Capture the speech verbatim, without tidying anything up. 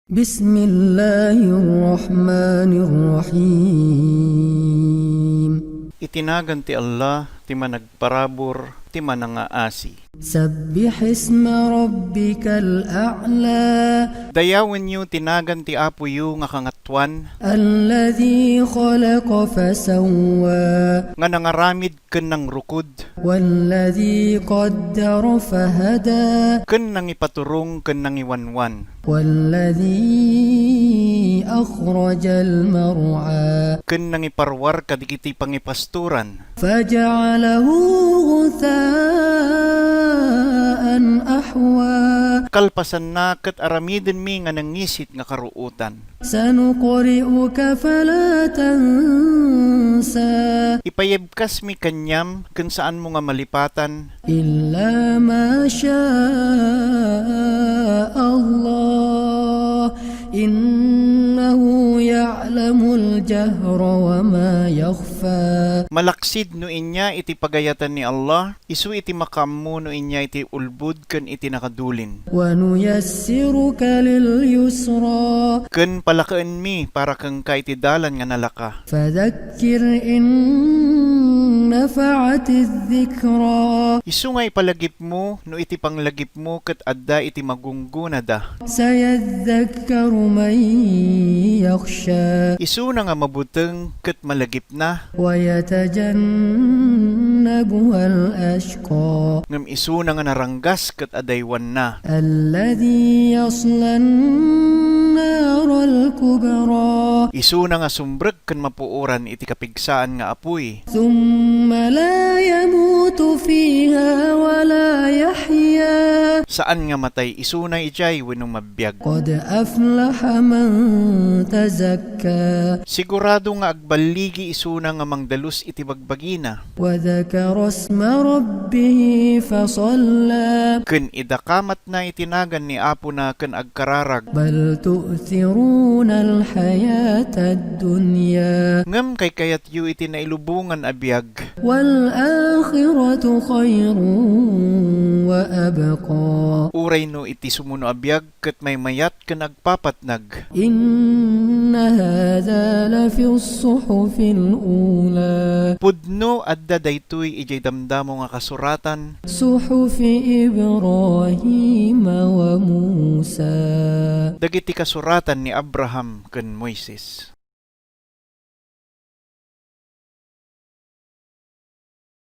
بسم الله الرحمن الرحيم. Iti nagan ti Allah, ti Managparabur, ti Manangaasi. سبح اسم ربك الأعلى. Dayawenyo ti nagan ti Apoyo nga Kangatoan. الذي خلق فسوى. Nga nangaramid ken nangrukod. والذي قدر فهدى. Ken nangipaturong ken nangiwanwan. والذي أخرج المرعى. Ken nangiparwar kadagiti pangipastoran. فجعله غثاء أحوى. Kalpasanna, ket aramidenmi nga nangisit nga karuotan. سنقرئك فلا تنسى. Ipayebkasmi kaniam ken saanmo nga malipatan. إلا ما شاء الله إنه يعلم الجهر وما يخفى. Malaksid no inya iti pagayatan ni Allah, isu iti makaammo no inya iti ulbod ken iti nakadulin. ونيسرك لليسرى. Ken palakaenmi para kenka iti dalan nga nalaka. فذكر إن نفعت الذكرى. Isu nga ipalagipmo no iti panglagipmo ket adda iti magunggonada. سيذكر من يخشى. Isuna nga mabuteng ket malagipna. ويتجنبها الأشقى. Ngem isuna nga naranggas ket adaywanna. الذي يصلى النار الكبرى. Isuna nga sumrek ken mapuoran iti kapigsaan nga apuy. ثم لا يموت فيها ولا يحيا. Saan nga matay isuna idiay wenno mabbiag. قد أفلح من تزكى. Sigurado nga agballigi isuna nga mangdalus iti bagbagina. وذكر اسم ربه فصلى. Ken idakamatna iti nagan ni Apona ken agkararag. بل تؤثرون الحياة الدنيا. Ngem kaykayatyo iti nailubongan a biag. والآخرة خير وأبقى. Uray no iti sumuno a biag ket maymayat ken agpapatnag. إن هذا لفي الصحف الأولى. Pudno adda daytoy idiay damdamo nga kasuratan. صحف إبراهيم وموسى. Dagiti kasuratan ni Abraham ken Moises.